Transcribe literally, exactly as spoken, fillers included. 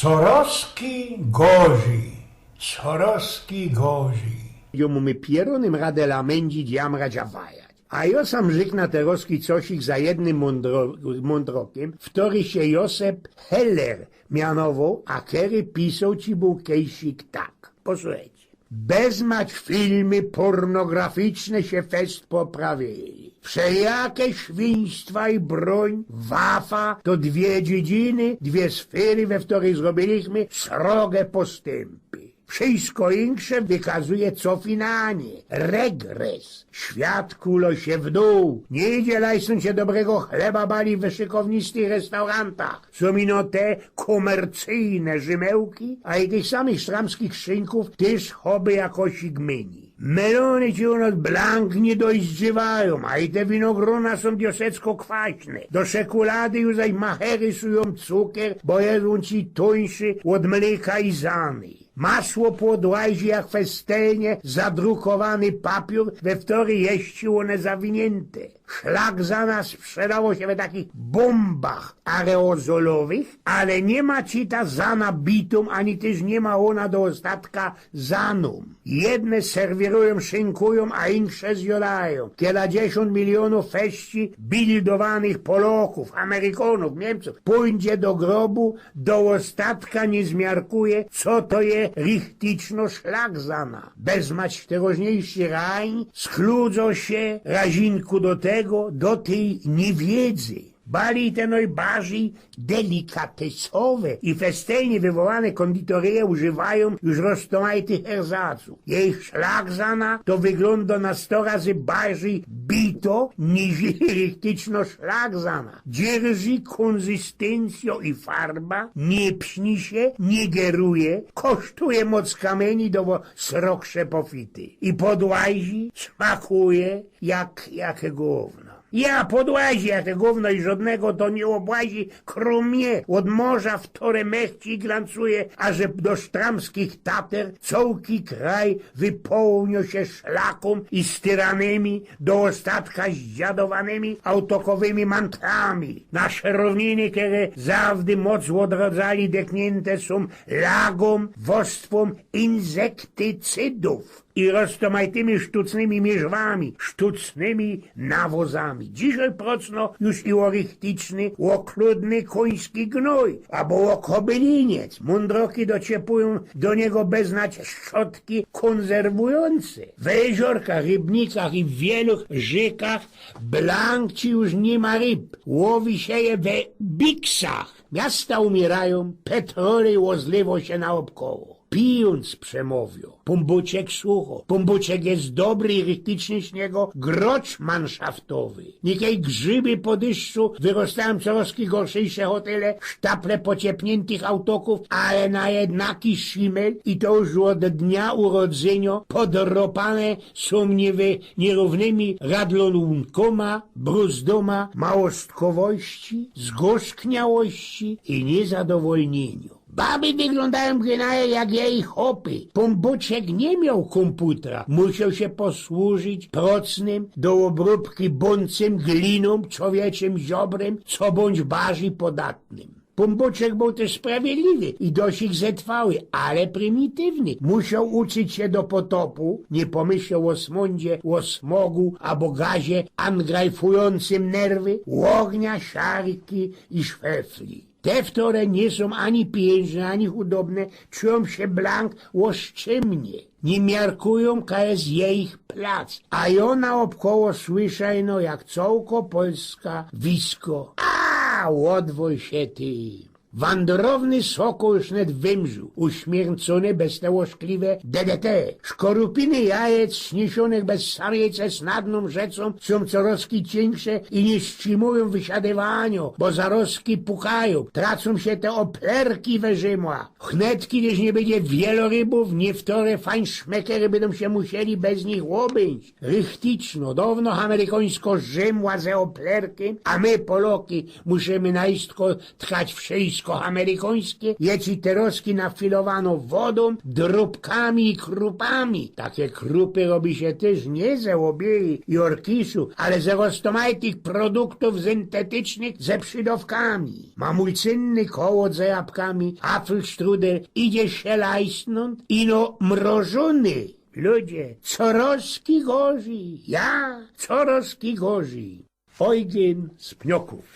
Corozki gorzij, corozki gorzij. Jo mōmy pierōnym rade lamyndzić, jamrać a wajać. A jo sam rzykna terozki cosik za jednym mōndro-, mōndrokym, ftory sie Josep Heller mianowoł, a kery pisoł ci bōł kejsik tak. Posłuchejcie. Bezmać filmy pornograficzne sie fest poprawiyli. Wszelakie świństwa i broń, wafa, to dwie dziedziny, dwie sfery, we ftorych zrobiliśmy sroge postympy. Wszysko insze wykazuje cofinanie, regres. Świat kulo sie w dōł. Nigdzie lajsnōm sie dobrego chleba bali we szykownyjstych restaurantach. Sōm ino te komercyjne rzymełki, a i tych samych sztramskich szynków tyż choby jakosik myni. Melōny ci u nŏs blank niy dozdrzywajōm, a i te winogrōna sōm diosecko kwaśne. Do szekulady już zaś machery sujōm cukier, bo je ôn ci tōńszy ôd mlyka i zany. Masło podłazi jak festelnie zadrukowany papiōr, we ftory jeś ci ône zawiniynte. Szlak zana sprzedało sie we takich bōmbach aerozolowych, ale niy ma ci ta zana bitōm, ani tyż niy ma ôna do ôstatka zanōm. Jedne serwirujōm, szynkujōm, a insze zjodajōm. Kiela dziesiōnt milionōw feści bildowanych Polokōw, Amerykōnōw, Niymcōw pōndzie do grobu, do ôstatka niy zmiarkuje, co to je richticzno szlak zana. Bezmać teroźniyjszy rajn schludzo sie razinku do tego, do tyj niywiedzy. Bali te nojbarzij delikatesowe i festelnie wywołane kōnditoryje używajōm już roztōmajtych erzacōw. Jeich szlak zana to wyglōndo na sto razy barzij bito niźli richticzno szlak zana. Dzierży kōnzystyncjo i farba, niy pśni sie, niy geruje, kosztuje moc kamyni do srogsze pofity. I podłazi, smakuje jak, jak gōwno. Ja, podłazi jak gōwno i żodnego to niy ôbłazi, krōm mie, ôd morza, ftory mechci i glancuje, a że do sztramskich Tater cołki kraj wypołnio sie szlakōm i styranymi, do ôstatka zdziadowanymi autokowymi mantrami. Nasze rōwniny, kere zawdy moc ôdrodzali, dekniynte sōm lagōm, wostwōm insektycydōw i roztōmajtymi sztucznymi mierzwami, sztucznymi nawozami. Dzisiej procno już i ô richticzny, ôkludny kōński gnōj, abo ô kobyliniec. Mōndroki dociepujōm do niego bezmać szczotki kōnserwujōnce. We jeziorkach, rybnikach i w wielu rzykach blank ci już niy ma ryb. Łowi sie je we biksach. Miasta umiyrajōm, petrolyj ôzlywo sie naôbkoło. Pijōnc przemowio. Pōnbōczek sucho. Pōnbōczek je dobry i richticzny z niego grocz manszaftowy. Niykej grzyby po dyszczu wyrostajōm, corozki gorszejsze hotele, sztaple pociepniyntych autokōw, ale na jednaki szimel i to już ôd dnia urodzynio podropane sōm niywy-, niyrōwnymi radlōnkōma, bruzdōma, małostkowości, zgorzkniałości i niyzadowolniyniŏ. Baby wyglōndajōm gynajōm jak jeich chopy. Pōnbōczek niy mioł kōmputra. Musioł sie posłużyć procnym do ôbróbki bōncym, glinōm, czowieczym ziobrym, co bōńdź barzij podatnym. Pōnbōczek bōł tyż sprawiedliwy i dosik zetrwały, ale prymitywny. Musioł uczyć sie do potopu, niy pōmyśloł ô smōndzie, ô smogu abo gazie angrajfujōncym nerwy, ôgnia, siarki i szwefli. Te, ftory niy sōm ani pijynżne, ani chudobne, czujōm sie blank ôszczymnie. Niy miarkujōm, kaj je jeich plac, a jŏ naôbkoło słysza ino jak cołko polska wisko. A, ôdwoł sie ty. Wandrowny sokōł już net wymrził, uśmiercōny bez te ôszkliwe D D T. Szkorupiny jajec, śniesiōnych bez samice, snadnōm rzeczōm, sōm corozki ciynższe i niy strzimujōm wysiadywaniŏ, bo zarozki pukajōm, tracōm sie te ôplerki we Rzymła. Hnetki, gdyż niy bydzie wielorybōw, niywtore fajnszmekery bydōm sie musieli bez nich ôbyńć. Richticzno, downo amerykōńsko Rzymła ze ôplerkym, a my, Poloki, musimy naistko tkać wszyjsko Ciastka amerykańske je ci terŏzki nafilowano wodōm, drōbkami i krupami. Take krupy robi sie tyż niy ze ôbieji i ôrkisu, ale ze roztōmajtych produktōw syntetycznych ze przidŏwkami. Mamulcynny kołŏd ze jabkami, apfelstrudel, idzie sie lajsnōnt, ino mrożōny. Ludzie, corŏz gorzij, ja, corŏz gorzij. Ojgyn z Pniokōw.